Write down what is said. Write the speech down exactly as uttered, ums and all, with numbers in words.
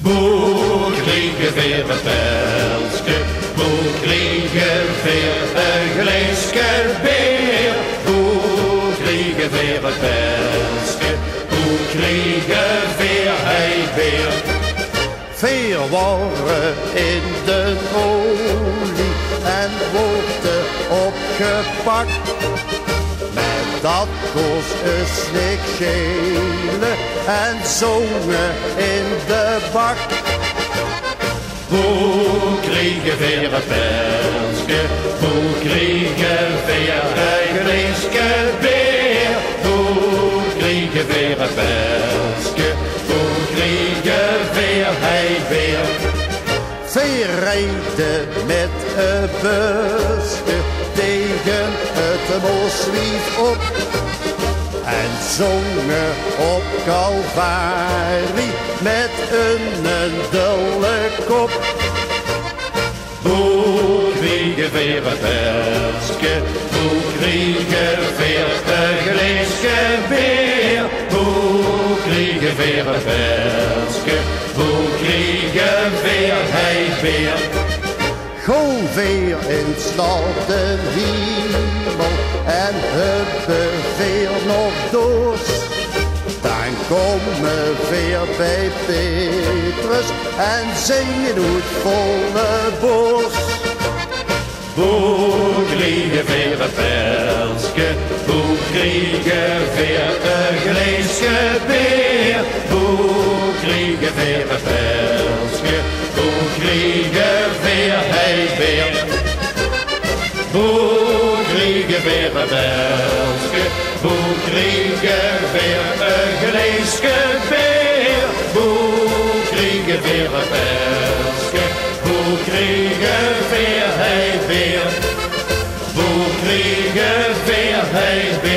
Boe kriege veer e pelske? Boe kriege veer e gleeske beer? Boe kriege veer e pelske? Boe kriege veer hei beer? Veer waore in de olie en woorte opgepak. Mer dat kos us niks sjele en zonge in de bak. Boe kriege veer e pelske? Boe kriege veer e gleeske beer? Boe kriege veer e pelske? Boe kriege veer hei beer? Veer reide mit e buske tege 't Moswief op en zonge op Calvarie mit een dulle kop. Boe kriege veer e pelske? Boe kriege veer e gleeske beer? Boe kriege veer e pelske? Boe kriege veer hei beer? Goon veer ins nao den hiemel en höbbe veer nog doors, dan kómme veer bie Petrus en zinge oet volle bors. Boe kriege veer e pelske? Boe kriege veer e gleeske beer? Boe kriege veer e pelske? Boe kriege veer hei beer? Boe kriege veer e pelske? Boe kriege veer e gleeske beer? Boe kriege veer e pelske? Boe kriege veer hei beer? Boe kriege veer hei beer?